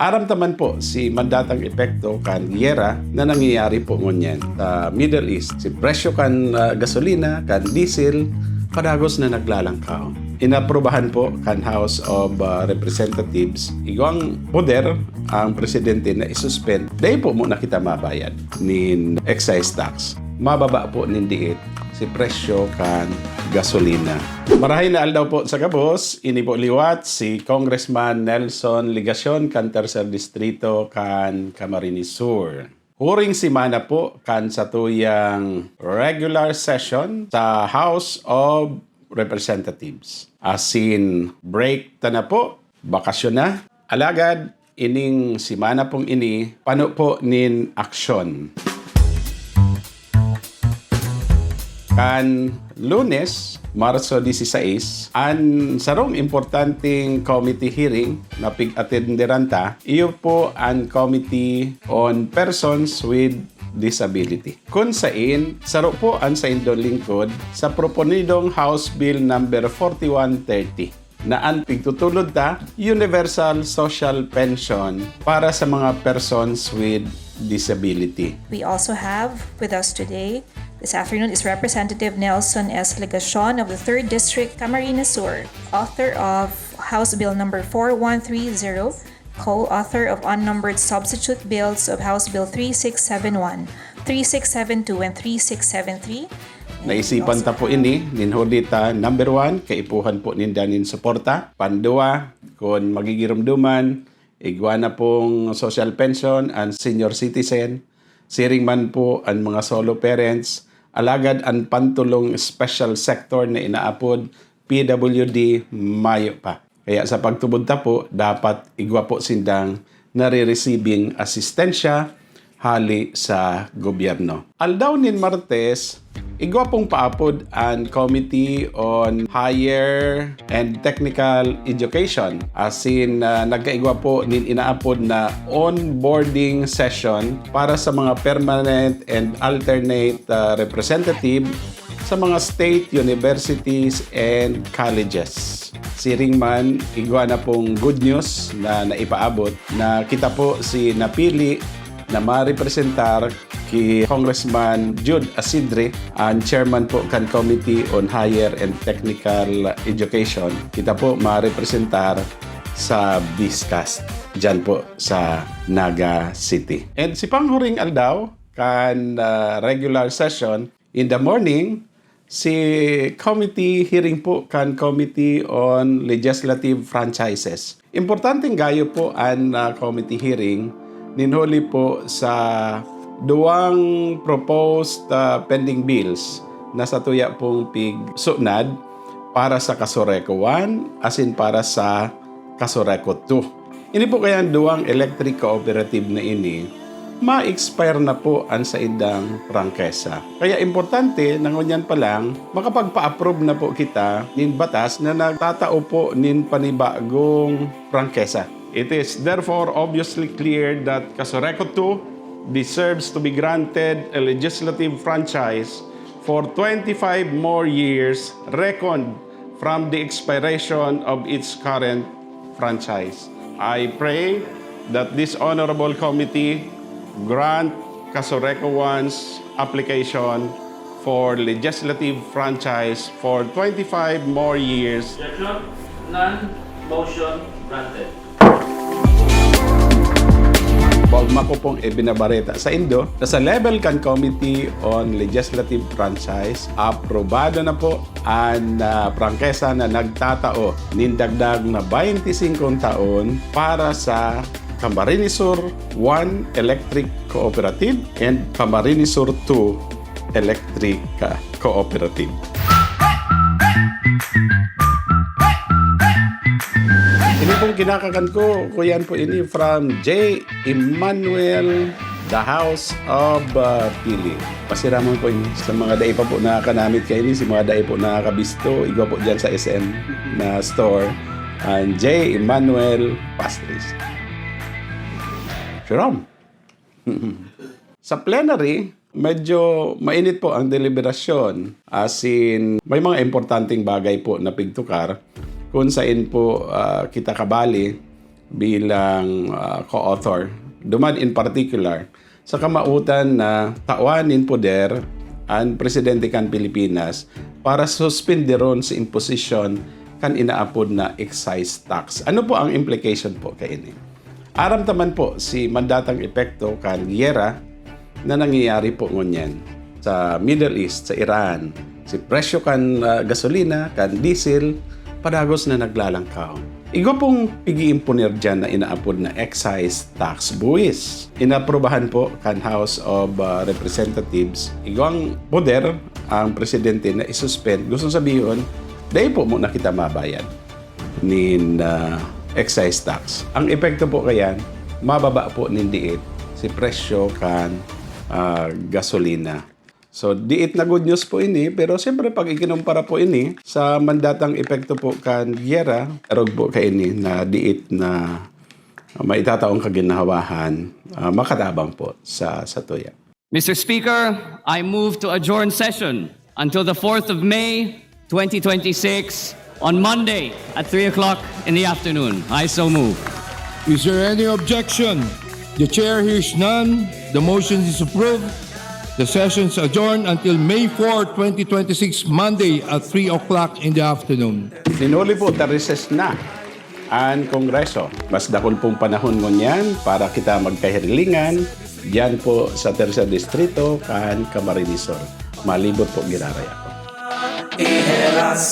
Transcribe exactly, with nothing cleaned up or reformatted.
Aram ta man po si mandatang epekto kan giyera na nangyayari po ngunyan sa Middle East. Si presyo kan, ah, gasolina, kan diesel, padagos na naglalangkaw. Inaprubahan po kan House of, ah, Representatives, igwang poder ang presidente na isuspend. Dai po muna kita mabayad nin excise tax. Mababa po nin diit si presyo kan gasolina. Marahay na aldaw po sa gabos, ini po liwat si Congressman Nelson Legacion kan Tercer Distrito kan Camarines Sur. Huring semana po kan satuyang regular session sa House of Representatives. Asin, break ta na po, bakasyon na. Alagad, ining semana pong ini, pano po nin aksyon. Kan Lunes, Marso dieciséis, an sarong importanteng committee hearing na pig-atenderan ta, iyo po an Committee on Persons with Disability. Kun sain, saro po an saindong lingkod sa proponidong House Bill number forty-one thirty na an pigtutulod ta, universal social pension para sa mga persons with disability. We also have with us today, this afternoon, is Representative Nelson S. Legacion of the third District, Camarines Sur, author of House Bill number four one three zero, co-author of unnumbered substitute bills of House Bill three six seven one, three six seven two, and three six seven three. Naisipan ta po ini, nin huli ta, number one, kaipuhan po ninda nin suporta. Panduwa, kun magigirumduman, igwa na pong social pension an senior citizen. Siring man po an mga solo parents, alagad an pantulong special sector na inaapod P W D mayo pa. Kaya sa pagtubod ta po, dapat igwa po sindang nare-receiving asistensya hali sa gobyerno. Aldaw nin Martes, igwa pong paapod an Committee on Higher and Technical Education, asin, ah, nagkaigwa po nin inaapod na onboarding session para sa mga permanent and alternate, ah, representative sa mga state universities and colleges. Siring man, igwa na pong good news na naipaabot na kita po si napili na marepresentar ki Congressman Jude Asidre, ang chairman po kan Committee on Higher and Technical Education. Kita po marepresentar sa BISCAST, dyan po sa Naga City. And si panghuring aldaw, kan, ah, regular session, in the morning, si committee hearing po kan Committee on Legislative Franchises. Importanteng gayo po an, ah, committee hearing nin huli po sa duwang proposed, ah, pending bills na satuya pong pigsunad para sa Casureco one asin para sa Casureco two. Ini po kaya ang duwang electric cooperative na ini, ma-expire na po an saindang prangkesa. Kaya importante na ngunyan pa lang, makapagpa-approve na po kita nin batas na nagtatao po nin panibagong prangkesa. It is therefore obviously clear that Casureco two deserves to be granted a legislative franchise for twenty-five more years reckoned from the expiration of its current franchise. I pray that this honorable committee grant Casureco one's application for legislative franchise for twenty-five more years. Objection? None. Motion granted. Pagma ko pong ibinabareta sa indo na sa level kan Committee on Legislative Franchise, aprobado na po an, ah, prangkesa na nagtatao nin dagdag na baynti singkong taon para sa Camarines Sur one Electric Cooperative and Camarines Sur two Electric, ah, Cooperative. Ini pong kinakakan ko, kuyan po ini from J. Emmanuel, The House of, uh, Pili. Pasiraman po ini. Sa mga dai pa po nakakanamit kaini, si mga dai po nakakabisto, igwa po dyan sa S M na store, ang J. Emmanuel Pastries. Jerome! Sa plenary, medyo mainit po ang deliberasyon. As in, may mga importanteng bagay po na pigtukar kung sain po, ah, kita kabali bilang ah, co-author. Duman in particular, sa kamautan na tawan nin poder an presidente kan Pilipinas para suspenderon sa imposition kan inaapod na excise tax. Ano po ang implication po kaini? Aram ta man po si mandatang epekto kan giyera na nangyayari po ngunyan sa Middle East, sa Iran. Si presyo kan ah, gasolina, kan diesel, padagos na naglalangkaw. Igwa pong pig-iimponer dyan na inaapod na excise tax, buwis. Inaprubahan po kan House of ah, Representatives. Igwang poder ang presidente na isuspend. Gusto sabihon, dai po muna kita mabayad nin ah, excise tax. Ang epekto po kayan, mababa po nin diit si presyo kan ah, gasolina. So, diit na good news po ini, pero siyempre pag ikinumpara po ini sa mandatang epekto po kan giyera, arog po kaini na diit na maitataong kaginhawahan, ah, makatabang po sa satuya. Mister Speaker, I move to adjourn session until the fourth of May, twenty twenty-six, on Monday at three o'clock in the afternoon. I so move. Is there any objection? The chair hears none. The motion is approved. The session is adjourned until May fourth, twenty twenty-six, Monday at three o'clock in the afternoon. Sinuli po ta recess na an Kongreso. Mas dakul pong panahon ngunyan para kita magkahirilingan diyan po sa Tercer Distrito kan Camarines Sur. Malibot po giraray ako. Tijeras,